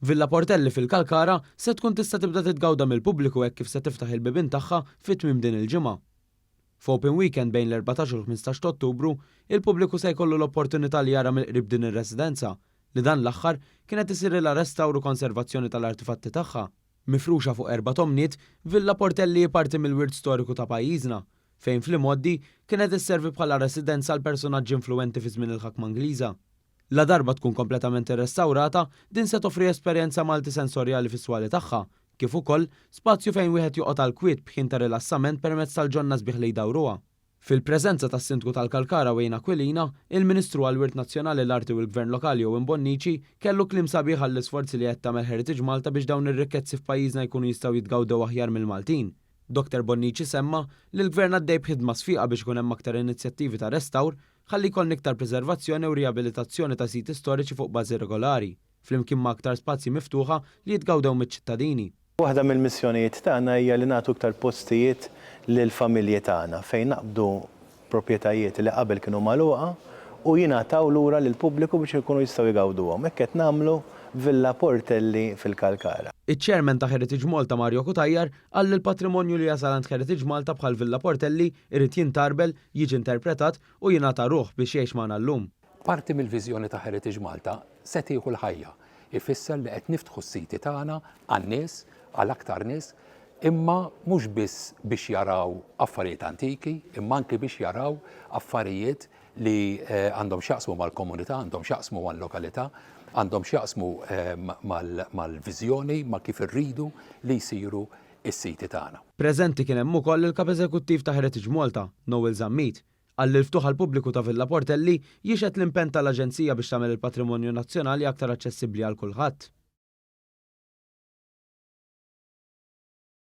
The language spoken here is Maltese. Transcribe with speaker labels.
Speaker 1: Villa Portelli fil-Kalkara se tkun tista' tibda titgawda mill-pubbliku hekk kif se tiftaħ il-bibien tagħha fi tmiem din il-ġimgħa. F'Open Weekend bejn l-14 u l-15 ta' Ottubru, il-pubbliku se jkollu l-opportunità li jara mill-qrib din ir-residenza, li dan l-aħħar kienet isirilha restawr u konservazzjoni tal-artifatti tagħha. Mifruxa fuq erba' tomniet, Villa Portelli hi parti mill-wirt storiku ta' pajjiżna, fejn fl-imgħoddi kienet isservi bħala residenza għal persunaġġi influwenti fi żmien il-ħakma Ingliża. Ladarba tkun kompletament irrestawrata, din se toffri esperjenza multisensorjali fis-swali tagħha, kif ukoll spazju fejn wieħed joqgħod għall-kwiet b'ħin ta' rilassament permezz tal-ġonna sbieħ li jdawruha. Fil-preżenza tas-Sindku tal-Kalkara Wayne Aquilina, il-Ministru għall-Wirt Nazzjonali, l-Arti u l-Gvern Lokali Owen Bonnici kellu kliem sabiħ għall-isforzi li qed tagħmel Heritage Malta biex dawn ir-rikkezzi f'pajjiżna jkunu jistgħu jitgawdew aħjar mill-Maltin. Dottor Bonnici semma li l-Gvern għaddej b'ħidma sfiqa biex ikun hemm aktar inizjattivi ta' restawr ħalli jkollna iktar preservazzjoni u riabilitazzjoni ta' siti storiċi fuq bażi regolari, flimkien ma' aktar spazji miftuħa li jitgawdew miċ-ċittadini.
Speaker 2: Waħda mill-missjonijiet tagħna hija li nagħtu iktar postijiet lill-familji tagħna fejn naqbdu proprjetajiet li qabel kienu magħluqa u jingħataw lura lill-pubbliku biex ikunu jistgħu jgawduhom. Hekk qed nagħmlu b'Villa Portelli fil-Kalkara.
Speaker 1: Iċ-Chairman ta' Heritage Malta Mario Cutajar qal li l-patrimonju li jasal għand Heritage Malta bħal Villa Portelli irid jintgħarbel, jiġi interpretat u jingħata ruħ biex jgħix magħna llum.
Speaker 3: Parti mill-viżjoni ta' Heritage Malta se tieħu l-ħajja. Ifisser li qed niftħu s-siti tagħna għan-nies, għal aktar nies, imma mhux biss biex jaraw affarijiet antiki, imma anki biex jaraw affarijiet li għandhom x'jaqsmu mal-komunità, għandhom x'jaqsmu mal-lokalità, għandhom x'jaqsmu mal-viżjoni, ma' kif irridu li jsiru s-siti tagħna.
Speaker 1: Preżenti kien hemm ukoll il-Kap Eżekuttiv ta' Heritage Malta, Noel Zammit. Qal li l-ftuħ għall-pubbliku ta' Villa Portelli jixhed l-impenn tal-Aġenzija biex tagħmel il-patrimonju nazzjonali aktar aċċessibbli għal kulħadd.